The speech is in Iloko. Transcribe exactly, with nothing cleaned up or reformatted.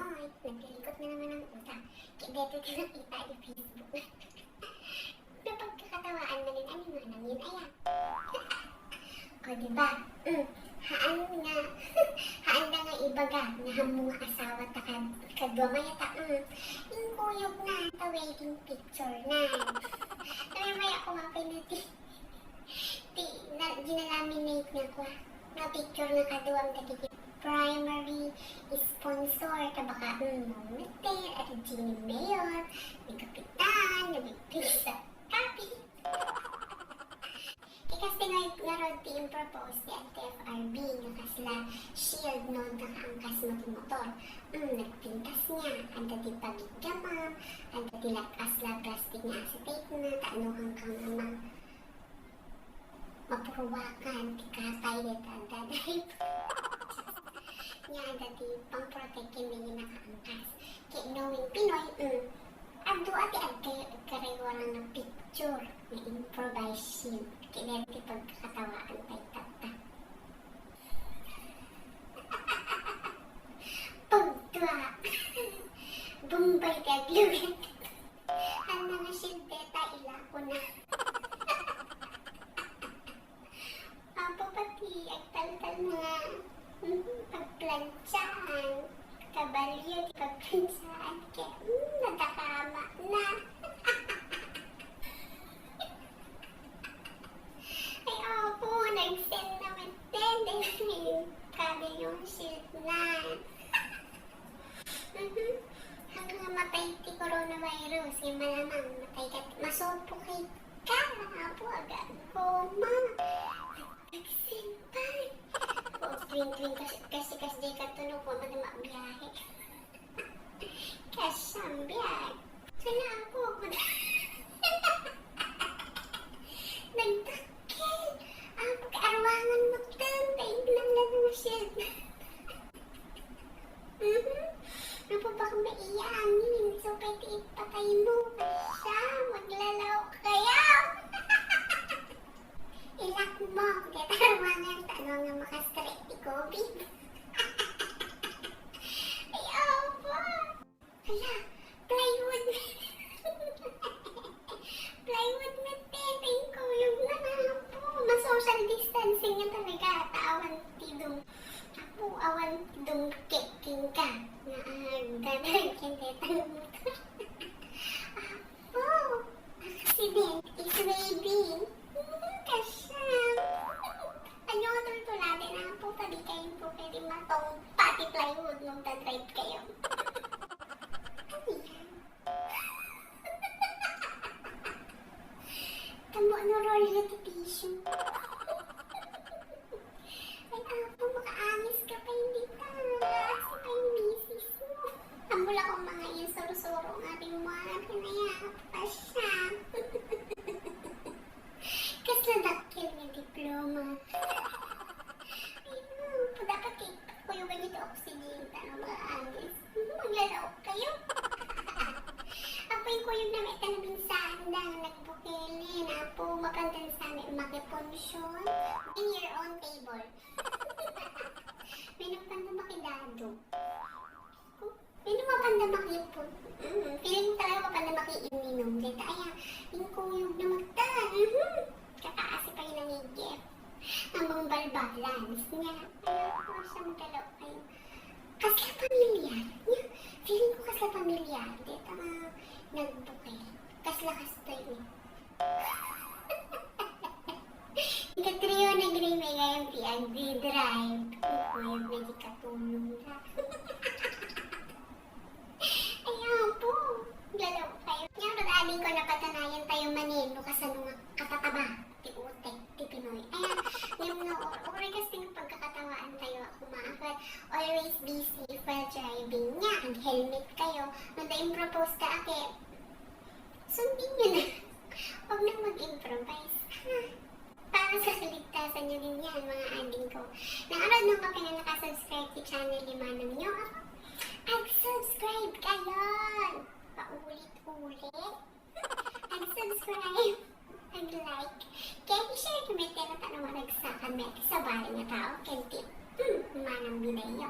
Ay, naglilikot na naman ang utak. Kaya dito tinakita di Facebook. Napagkakatawaan na rin ang mga nangin aya. O, di ba? Mm. Haan nga, haan na nga ibaga, nga hammo nga asawa ta kad-, kadua mayat, mm. Inkuyog na, ta wedding picture na. Ano ba yung ako nga pinati? Ti, na, gina-laminate nga kwa. Nga picture nga kaduam dagiti primary sponsor, ta baka, mm, Mom Mister, at Jeannie Mayor, ni Kapitan, ni Pizza Kapi. Ikas ti nga, nga rod ti impropose ti F R B, nga kasla shield no, nakaangkas mo ti motor. Mm, nagpintas niya, anda ti pagiggamam, anda ti lak-, asla plastic nga acetate na, ta ano kang kang ama. Mapuruwakan ti katay deta dadrive. Nya, adda ti pang-protect ken dagiti nakaangkas. Ket knowing Pinoy, mm, adu a ti agkay-, agkaraywaran nga picture nga improvised scene. Ket dayta ti pagkakatawaan pay tatta. Pagdua. Bombay ti aglugan. Ania nga shield deta, ilako na. Apo, pati agtaltalna nga, mhm, pagplantsaan, kabalio ti pagplantsaan, ket, mm, nadakama na. Ay, apo, nag-send na met den, dahil kabalio nga shield na. Mhm. Hanggang matay ti coronavirus, yung malamang matay ka, masupok ka, apo, aga, koma. Nagsimpay. O, twin-twin, kasi, kasi, kasi, di ka tunog, wa man mabiyahe. Kasam biag. Sana ako, nagdakkel. Apo, kaaruangan mo, tang, taignan lang ang shield. Mhm. Apo, baka maiya angin. So, pwede ipatay mo. Siya, maglalaok kayo. Ilak mo. Kaya tarawangan, tano nga makastrek ti COVID. Ay, opo. Hala, plywood. Plywood met, te, inkuyog na nga po. Ma-social distancing nga talaga. Ta awan ti dum-, apo, awan ti dumkek kenka. Nga, ah, dadalken detang motor. Apo, accident is waving. Hmm, kasyan. Ania nga tultuladen, apo, ta di kayo po pwede matungpa ti plywood no magdadrive kayo. Ano yan? Tamo, ano, roll na ti tissue? Ay, apo, makaangis ka pa, hindi ka. Kasi pa yung misis mo. Amo la kong mga insuro-suro nga rin mo, ah, pinayapa siya. Kasla dakkel nga diploma. Ay, apo, dapat kay kuyogan niyo ti oxygen, tano, makaangis. Maglalaok kayo. Apo, yung kuyog na may tanabinsan, dang nagbukelin. Apo, mapandan sa may makipunsyon. Bring your own table. May napanda makidado. May napanda makipon. Mm, feeling ko talaga mapanda makiinom. Dito, aya, yung kuyog na magtan. Mhm. Kakaasi pa yung nangigip. Ang mga balbalance niya. Ayaw ko siya magdalaw kayo. Kasla pamilyar niya. Feeling ko kasla pamilyar. Dito nga nagbukel. Kasla kastoy niya. Ikatrio na gini may gayam ti agdi-drive. Kuyog na di katulong na. Ayan po. Lalaw kayo. Yung pag-aling ko, napatanayan tayo manin, no, kasano nga katataba ti utek ti Pinoy. Ayan, yung mga or-, oras kasi yung pagkakatawaan tayo, kumakat, always be safe while driving. Nya, ang helmet kayo. Nung da-impropose ka, ake, sundin nyo na. Huwag nang mag-improvise. Ha? Para sa kaligtasan nyo din yan, mga ading ko. Nakarod nung ka pa nga nakasubscribe ti channel ni Manang nyo, ag-subscribe kayo! Paulit-ulit. Ag-subscribe, ag-like, kaya i-share kami, pero tanong nga nagsakan, may sabay nga tao, kaya tip, hmm, manang binayo.